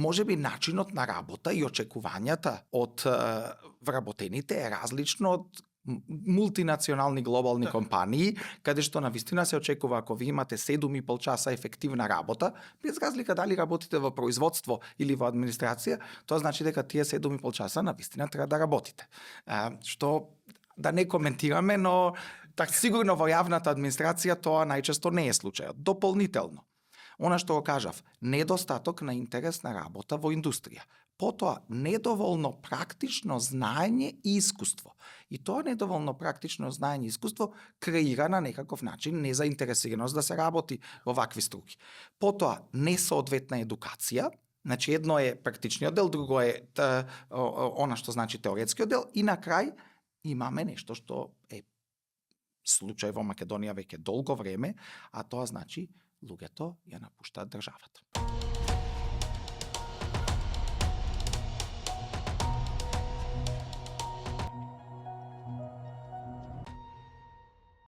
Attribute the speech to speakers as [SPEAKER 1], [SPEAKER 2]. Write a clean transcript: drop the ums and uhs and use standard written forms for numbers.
[SPEAKER 1] можеби начинот на работа и очекувањата од вработените е различно од мултинационални глобални компании, каде што навистина се очекува ако ви имате 7,5 часа ефективна работа, без разлика дали работите во производство или во администрација, тоа значи дека тие 7,5 часа навистина треба да работите. Што да не коментираме, но так сигурно во јавната администрација тоа најчесто не е случајот. Дополнително, она што го кажав, недостаток на интерес на работа во индустрија. Потоа, недоволно практично знаење и искуство. И тоа недоволно практично знаење и искуство креира на некаков начин незаинтересираност да се работи во вакви струки. Потоа, несоодветна едукација, значи едно е практичниот дел, друго е она што значи теоретскиот дел, и на крај имаме нешто што е случај во Македонија веќе долго време, а тоа значи луѓето ја напуштаат државата.